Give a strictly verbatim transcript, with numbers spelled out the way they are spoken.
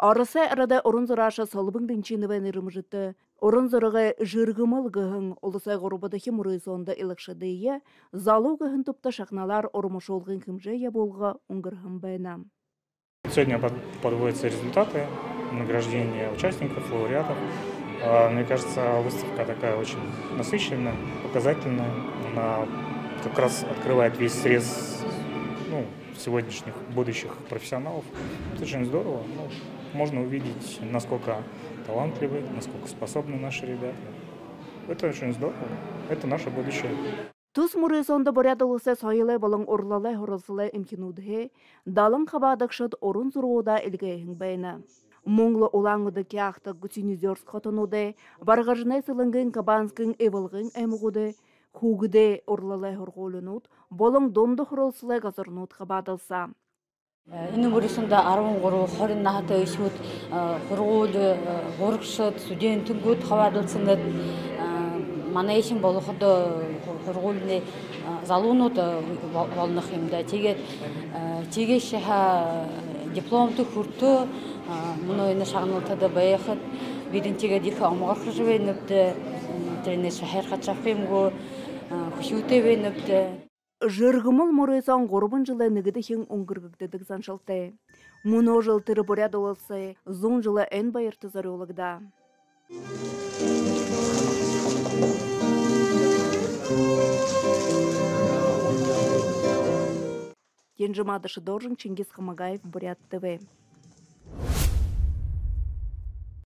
Оросой арадай уран зурааша Солбон Ринчиновай нэрэмжэтэ уран зурагай «Жэргэмэл» гэһэн уласай гурбадахи мүрысөөндэ илагшадые «Залуу» гэһэн түбтэ шагналаар урмашуулгын хэмжээ ябуулга үнгэрһэн байна. Сегодня под- подводятся результаты награждения участников, лауреатов. А, мне кажется, выставка такая очень насыщенная, показательная. Она как раз открывает весь срез, ну, сегодняшних, будущих профессионалов. Это очень здорово. Ну, можно увидеть, насколько талантливы, насколько способны наши ребята. Это очень здорово. Это наше будущее. Тус мүрысөөндэ Буряад Уласай соёлой болон урлалай һуралсалай эмхинүүдһээ далан хабаадагшад уран зурагуудаа эльгээһэн байна. Мүн лэ Улаан-Үдэ, Кяхта, Гусиноозёрск хотонуудай, Баргажанай, Сэлэнгын, Кабанскын, Ивалгын аймагуудай хүүгэдэй урлалай һургуулинууд болон дунда һуралсалай газарнууд хабаадалсаа. Энэ мүрысөөндэ арбан гурба, хорин наһатай үхибүүд, һургуули, һурагшад, студентнүүд хабаадалсанад. Манай шэнэ болоходо һургуулиин залуунууд болоно юм даа. Тиигээд, тиигээшье һаа дипломто хүртөө, мүнөө энэ шагналда байхада бидэ тиигээд ехэ омогорхожо байнабди, тэрэнээшье һайрхажа абаха юм гү, хүсэтэй байнабди. «Жэргэмэл» мүрысөөн гурбан жэлэй нэгэдэхинь үнгэргэгдэдэг заншалтай. Мүнөө жэл тэрэ Буряад Уласай зуун жэлэй эн баярта зорюулагдаа. Янжима Дашидоржин, Чингис Хамагаев, Буряад ТВ.